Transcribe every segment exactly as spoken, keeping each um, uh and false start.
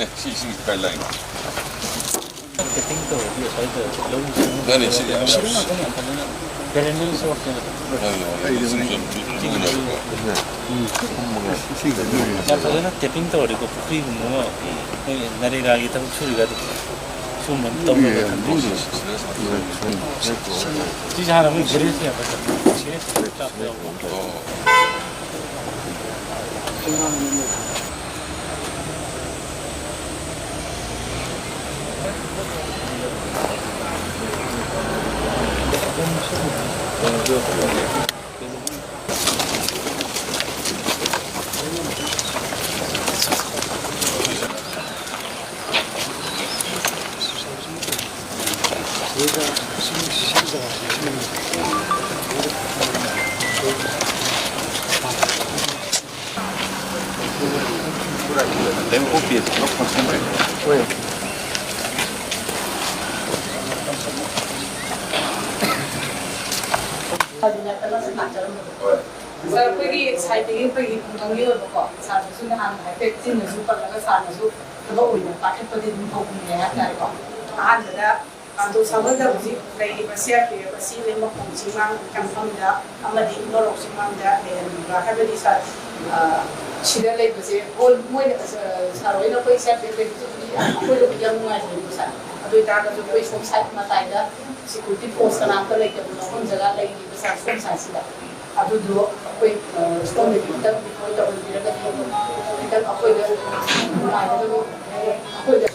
ꯑꯦ, ꯁꯤ, ꯁꯤ ꯀꯥꯏ ꯂꯥꯛꯏꯅꯣ? ꯀꯦꯇꯤꯡ ꯇꯧꯔꯗꯤ ꯑꯁ꯭ꯋꯥꯏꯗ ꯂꯧ ꯁꯤꯡꯎ ꯌꯥꯅꯤ, ꯁꯤ ꯌꯥꯝ ꯁꯤꯡꯎ ꯉꯥꯛꯇꯅꯦ ꯌꯥꯝ ꯐꯖꯅ ꯄꯦꯔꯦꯅꯦꯜ ꯁꯣꯔꯁꯅꯦꯕ꯫ ꯌꯥꯅꯤ, ꯌꯥꯅꯤ, ꯌꯥꯅꯤ, ꯁꯤ ꯌꯥꯝ ꯊꯨꯅ ꯌꯥꯅꯤꯀꯣ꯫ ꯌꯥꯝ ꯐꯖꯅ ꯇꯦꯄꯤꯡ ꯇꯧꯔꯗꯤꯀꯣ, ꯄꯨꯈ꯭ꯔꯤꯒꯨꯝꯕ ꯑꯃ ꯃꯣꯏ ꯅꯔꯦꯒꯥꯒꯤ ꯊꯕꯛ ꯁꯨꯔꯤꯒ ꯑꯗꯨꯝ ꯁꯨꯝꯕ ꯑꯃ ꯇꯧꯅꯕ ꯈꯟꯕ꯫ ꯁꯤꯁꯦ ꯍꯥꯟꯅ ꯃꯣꯏ ꯁꯦꯔꯤꯌꯁ ꯌꯥꯝ ꯐꯖꯅ ꯁꯦꯔꯤꯌꯁ ꯌꯥꯎꯕ꯫ ꯑꯣ꯫ ꯁꯥꯔ, ꯑꯩꯈꯣꯏꯒꯤ ꯁꯥꯏꯠꯇꯒꯤ ꯑꯩꯈꯣꯏꯒꯤ ꯈꯨꯡꯒꯪꯒꯤ ꯑꯣꯏꯕꯀꯣ, ꯁꯥꯔꯗꯁꯨ ꯅꯍꯥꯟ ꯍꯥꯏꯐꯦꯠ ꯆꯤꯟꯅꯁꯨ ꯄꯜꯂꯒ ꯁꯥꯔꯅꯁꯨ ꯊꯕꯛ ꯑꯣꯏꯅ ꯄꯥꯏꯈꯠꯄꯗꯤ ꯑꯗꯨꯝ ꯍꯧꯕꯤꯔꯦ ꯍꯥꯏꯇꯥꯔꯦꯀꯣ꯫ ꯑꯍꯥꯟꯕꯗ ꯄꯥꯟꯗꯣꯞ ꯁꯥꯃꯔꯗ ꯍꯧꯖꯤꯛ ꯂꯩꯔꯤꯕ ꯁꯤ ꯑꯥꯔ ꯄꯤ ꯑꯦꯐ ꯑꯁꯤ ꯂꯩꯃꯈꯣꯡ ꯆꯤꯡꯃꯥꯡ ꯍꯤꯊꯥꯡꯐꯝꯗ ꯑꯃꯗꯤ ꯏꯃꯔꯣꯛ ꯆꯤꯡꯃꯥꯡꯗ ꯂꯩꯍꯟꯕꯤꯕ ꯍꯥꯏꯕꯗꯤ ꯁꯥꯔ, ꯑ, ꯁꯤꯗ ꯂꯩꯕꯁꯦ ꯍꯣꯜ ꯃꯣꯏꯅ, ꯑ, ꯁꯥꯔ ꯍꯣꯏꯅ ꯑꯩꯈꯣꯏ ꯁꯤ ꯑꯥꯔ ꯄꯤ ꯑꯦꯐ ꯂꯩꯕꯁꯤꯕꯨꯗꯤ ꯑꯩꯈꯣꯏꯗꯕꯨꯗꯤ ꯌꯥꯝ ꯅꯨꯡꯉꯥꯏꯖꯩꯀꯣ ꯁꯥꯔ꯫ ꯑꯗꯨ ꯑꯣꯏꯇꯥꯔꯒꯁꯨ ꯑꯩꯈꯣꯏ ꯁꯣꯝ ꯁꯥꯏꯠ ꯃꯇꯥꯏꯗ ꯁꯦꯀ꯭ꯌꯨꯔꯤꯇꯤ ꯐꯣꯔꯁ ꯀꯅꯥꯝꯇ ꯂꯩꯇꯕ ꯃꯐꯝ ꯖꯒꯥ ꯂꯩꯔꯤꯕ ꯁꯥꯔ ꯁꯣꯝ ꯁꯥꯏꯠꯁꯤꯗ꯫ ꯑꯗꯨꯗꯣ ꯑꯩꯈꯣꯏ, ꯑ, ꯁꯣꯝꯗꯒꯤ ꯈꯤꯇꯪ ꯗꯤꯄ꯭ꯂꯣꯏ ꯇꯧꯍꯟꯕꯤꯔꯒꯗꯤ ꯈꯤꯇꯪ ꯑꯩꯈꯣꯏꯗ ꯅꯨꯡꯉꯥꯏꯒꯗꯕ, ꯑꯩꯈꯣꯏꯗ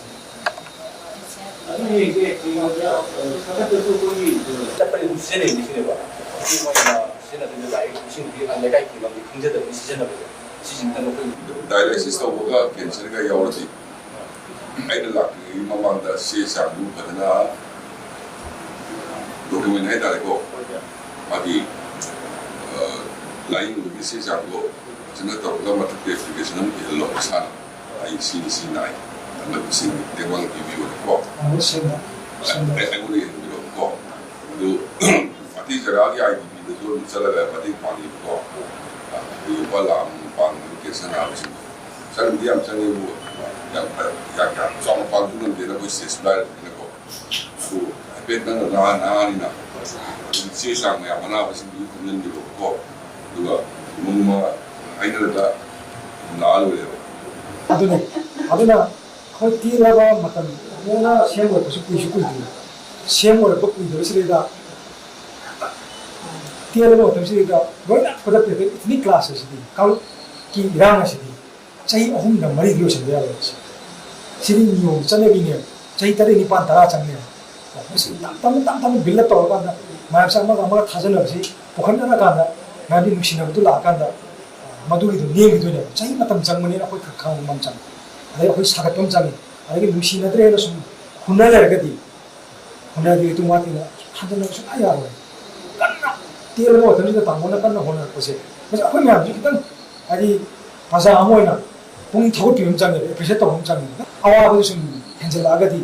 ꯑꯗꯨ ꯍꯌꯦꯡꯁꯦ ꯀꯩꯅꯣꯗ, ꯑ, ꯈꯥꯡꯉꯕꯣꯛꯇꯁꯨ ꯑꯩꯈꯣꯏꯒꯤ, ꯑ, ꯆꯠꯄꯗ ꯑꯗꯨꯝ ꯁꯤꯖꯤꯟꯅꯩꯅꯦ ꯁꯤꯅꯦꯕ꯫ ꯍꯧꯖꯤꯛ ꯃꯣꯏꯅ ꯁꯤꯖꯤꯟꯅꯗꯣꯏꯅꯦ ꯗꯥꯏꯔꯦꯛ ꯏꯁꯤꯡꯗꯤ, ꯑ, ꯂꯩꯀꯥꯏ ꯈꯨꯗꯤꯡꯃꯛꯀꯤ ꯈꯪꯖꯗꯕꯒꯤ ꯁꯤꯖꯤꯟꯅꯕꯁꯦ꯫ ꯁꯤꯁꯤꯡꯗ ꯑꯩꯈꯣꯏ ꯗꯥꯏꯂꯥꯏꯁꯤꯁ ꯇꯧꯕꯒ ꯀꯦꯟꯁꯔꯒ ꯌꯥꯎꯔꯗꯤ ꯑꯩꯅ ꯂꯥꯛꯇ꯭ꯔꯤꯉꯩꯒꯤ ꯃꯃꯥꯡꯗ ꯆꯦ ꯆꯥꯡꯗꯨ ꯐꯖꯅ ꯗꯣꯀꯨꯃꯦꯟ ꯍꯥꯏꯇꯥꯔꯦꯀꯣ, ꯃꯥꯒꯤ, ꯑ, ꯂꯥꯏꯌꯦꯡꯕꯒꯤ ꯆꯦ ꯆꯥꯡꯗꯣ ꯐꯖꯅ ꯇꯧꯔꯒ ꯃꯊꯛꯇ ꯑꯦꯄ꯭ꯂꯤꯀꯦꯁꯟ ꯑꯃ ꯏꯍꯜꯂꯣ ꯏꯁꯥꯅ꯫ ꯑꯩ ꯁꯤꯅꯤ ꯁꯤ ꯅꯥꯏ, ꯑꯃꯗꯤ ꯁꯤꯅꯤ ꯇꯦꯡꯕꯥꯡ ꯄꯤꯕꯤꯌꯣꯅꯀꯣ꯫ ꯑꯩꯉꯣꯟꯗ ꯁꯦꯝꯕ, ꯁꯦꯝꯕ꯫ ꯑꯩ-, ꯑꯩꯉꯣꯟꯗ ꯌꯦꯡꯕꯤꯔꯛꯑꯣꯀꯣ꯫ ꯑꯗꯨ ꯑꯇꯩ ꯖꯒꯥꯒꯤ ꯑꯥꯏ ꯗꯤ ꯄꯤꯗꯁꯨ ꯑꯗꯨꯝ ꯆꯠꯂꯒ ꯃꯇꯦꯡ ꯄꯥꯡꯉꯦꯕꯀꯣ꯫ ꯑꯩꯈꯣꯏꯒꯤ ꯂꯨꯄꯥ ꯂꯥꯈ ꯑꯃ ꯄꯥꯡꯉꯦꯕ ꯀꯦꯟꯁꯔ ꯅꯥꯕꯁꯤꯡꯗꯣ꯫ ꯆꯪꯕꯗꯤ ꯌꯥꯝ ꯆꯪꯉꯦꯕꯨ, ꯌꯥꯝ ꯐ-, ꯌꯥꯝ, ꯌꯥꯝ ꯆꯥꯎꯅ ꯄꯥꯡꯁꯨ ꯉꯝꯗꯦꯅ ꯑꯩꯈꯣꯏ ꯁ꯭ꯇꯦꯠꯁꯨ ꯂꯥꯏꯔꯕꯅꯤꯅꯀꯣ꯫ ꯑꯗꯨ ꯍꯥꯏꯐꯦꯠ ꯅꯪꯅ ꯅꯍꯥ-, ꯅꯍꯥꯅꯤꯅ ꯆꯦ ꯆꯥꯡ ꯃꯌꯥꯝ ꯑꯅꯥꯕꯁꯤꯡꯗꯨ ꯈꯣꯝꯖꯤꯟꯕꯤꯔꯣꯕꯀꯣ꯫ ꯑꯗꯨꯒ ꯅꯣꯡꯃ ꯍꯥꯏꯅꯔꯒ ꯂꯥꯛꯑ ꯂꯣꯏꯔꯦꯕ꯫ ꯑꯗꯨꯅꯤ꯫ ꯑꯗꯨꯅ ꯑꯩꯈꯣꯏ ꯇꯦꯜꯂꯕ ꯃꯇꯝ ꯂꯣꯏꯅ ꯁꯦꯝ ꯂꯣꯏꯔꯛꯄꯁꯨ ꯀꯨꯏꯁꯨ ꯀꯨꯏꯗ꯭ꯔꯤ꯫ ꯁꯦꯝ ꯂꯣꯏꯔꯛꯄ ꯀꯨꯏꯗꯕꯁꯤꯗꯩꯗ ꯇꯦꯜꯂꯕ ꯃꯇꯝꯁꯤꯗꯩꯗ ꯂꯣꯏꯅ ꯈꯨꯗꯛꯇ ꯏꯊꯅꯤꯛ ꯀ꯭ꯂꯥꯁ ꯑꯁꯤꯗꯤ, ꯀꯥꯡꯂꯨꯞꯀꯤ ꯏꯔꯥꯡ ꯑꯁꯤꯗꯤ ꯆꯍꯤ ꯑꯍꯨꯝꯗ ꯃꯔꯤꯗꯤ ꯂꯣꯏꯁꯤꯟꯕ ꯌꯥꯔꯣꯏ꯫ ꯁꯤꯗꯤ ꯅꯤꯌꯣꯝ ꯆꯠꯅꯕꯤꯅꯦꯕ꯫ ꯆꯍꯤ ꯇꯔꯦꯠ, ꯅꯤꯄꯥꯟ, ꯇꯔꯥ ꯆꯪꯉꯦꯕ꯫ ꯃꯁꯤ ꯇꯞ ꯇꯞꯅ, ꯇꯞ ꯇꯞꯅ build up ꯇꯧꯔꯀꯥꯟꯗ ꯃꯌꯥꯝꯁꯦ ꯑꯃꯒ ꯑꯃꯒ ꯊꯥꯖꯅꯕꯁꯤ ꯄꯨꯈꯠꯅꯔꯀꯥꯟꯗ ꯃꯌꯥꯝꯒꯤ ꯅꯨꯡꯁꯤꯅꯕꯗꯨ ꯂꯥꯛꯑꯀꯥꯟꯗ ꯃꯗꯨꯒꯤꯗꯨ ꯂꯦꯡꯈꯤꯗꯣꯏꯅꯦꯕ꯫ ꯆꯍꯤ ꯃꯇꯝ ꯆꯪꯕꯅꯤꯅ ꯑꯩꯈꯣꯏ ꯈꯔ ꯈꯪꯕ ꯑꯃ ꯆꯪꯉꯤ꯫ ꯑꯗꯩ ꯑꯩꯈꯣꯏ ꯁꯥꯒꯠꯄ ꯑꯃ ꯆꯪꯉꯤ꯫ ꯑꯗꯒꯤ ꯅꯨꯡꯁꯤꯅꯗ꯭ꯔꯦꯅ ꯁꯨꯝ ꯍꯨꯟꯅ ꯂꯩꯔꯒꯗꯤ, ꯍꯨꯟꯅꯗ꯭ꯔꯗꯤ ꯇꯨꯡ ꯋꯥꯠꯇꯦꯅ ꯍꯟꯖꯤꯟꯅꯕ ꯁꯨꯡꯌꯥ ꯌꯥꯔꯣꯏ꯫ ꯀꯟꯅ ꯇꯦꯜꯂꯕ ꯃꯇꯝꯁꯤꯗ ꯇꯥꯃꯣꯅ ꯀꯟꯅ ꯍꯣꯠꯅꯔꯛꯄꯁꯦ, ꯃꯁꯤ ꯑꯩꯈꯣꯏ ꯃꯌꯥꯝꯁꯨ ꯈꯤꯇꯪ, ꯍꯥꯏꯗꯤ, ꯄ꯭ꯔꯖꯥ ꯑꯃ ꯑꯣꯏꯅ ꯄꯨꯛꯅꯤꯡ ꯊꯧꯒꯠꯄꯤꯕ ꯑꯃ ꯆꯪꯉꯦꯕ, appreciate ꯇꯧꯕ ꯑꯃ ꯆꯪꯉꯦꯕ꯫ ꯑꯋꯥꯕꯗꯨ ꯁꯨꯝ ꯍꯦꯟꯖꯜꯂꯛꯑꯒꯗꯤ,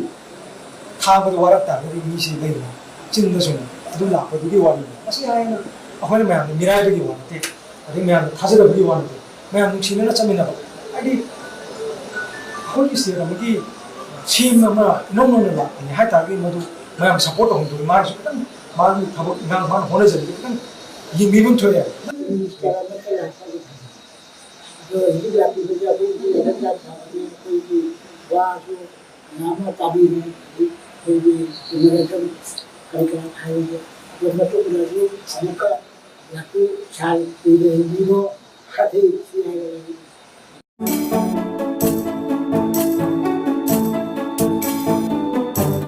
ꯈꯥꯡꯕꯗ ꯋꯥꯔꯛ ꯇꯥꯔꯒꯗꯤ ꯃꯤꯁꯤ ꯂꯩꯗꯅ, ꯆꯤꯟꯗ ꯁꯨꯝ ꯑꯗꯨ ꯂꯥꯛꯄꯗꯨꯒꯤ ꯋꯥꯔꯤꯅꯤ꯫ ꯃꯁꯤ ꯍꯥꯏꯅ ꯑꯩꯈꯣꯏꯅ ꯃꯌꯥꯝꯗ ꯃꯤꯔꯥꯏꯕꯒꯤ ꯋꯥ ꯅꯠꯇꯦ, ꯑꯗꯩ ꯃꯌꯥꯝꯗ ꯊꯥꯖꯗꯕꯒꯤ ꯋꯥ ꯅꯠꯇꯦ꯫ ꯃꯌꯥꯝ ꯅꯨꯡꯁꯤꯅꯅ ꯆꯠꯃꯤꯟꯅꯕ, ꯍꯥꯏꯗꯤ ꯑꯩꯈꯣꯏꯒꯤ ꯁ꯭ꯇꯦꯠ ꯑꯃꯒꯤ ꯁꯤ ꯑꯦꯝ ꯑꯃ ꯏꯅꯧ ꯅꯧꯅ ꯂꯥꯛꯄꯅꯤ ꯍꯥꯏ ꯇꯥꯔꯒꯗꯤ ꯃꯗꯨ ꯃꯌꯥꯝ ꯁꯞꯄꯣꯔꯠ ꯇꯧꯍꯟꯗꯣꯏꯅꯤ꯫ ꯃꯥꯒꯤꯁꯨ ꯈꯤꯇꯪ ꯃꯥꯒꯤ ꯊꯕꯛ ꯏꯪꯈꯥꯡ ꯃꯥꯅ ꯍꯣꯠꯅꯖꯔꯤꯗꯣ ꯈꯤꯇꯪ ꯌꯦꯡꯕꯤꯐꯝ ꯊꯣꯛꯑꯦ꯫ ꯑꯗꯣ ꯍꯧꯖꯤꯛ ꯂꯥꯛꯄꯤꯕꯁꯦ ꯑꯩꯈꯣꯏꯒꯤ ꯂꯩꯔꯛ ꯌꯥꯝ ꯐꯕꯅꯤ, ꯑꯩꯈꯣꯏꯒꯤ ꯋꯥꯁꯨ ꯃꯌꯥꯝ ꯑꯃ ꯇꯥꯕꯤꯔꯦ꯫ ꯑꯩꯈꯣꯏꯒꯤ ꯏꯃꯥꯟꯅꯕ ꯀꯔꯤ ꯀꯔꯥ ꯍꯥꯏꯔꯤꯕ ꯑꯗꯣ ꯃꯇꯨꯡꯗꯁꯨ ꯑꯃꯨꯛꯀ ꯂꯥꯛꯄꯤꯌꯨ, ꯁꯥꯔ ꯀꯨꯏꯅ ꯍꯤꯡꯕꯤꯔꯣ꯫ ꯍꯥꯏꯗꯤ ꯁꯤ ꯍꯥꯏꯔꯒ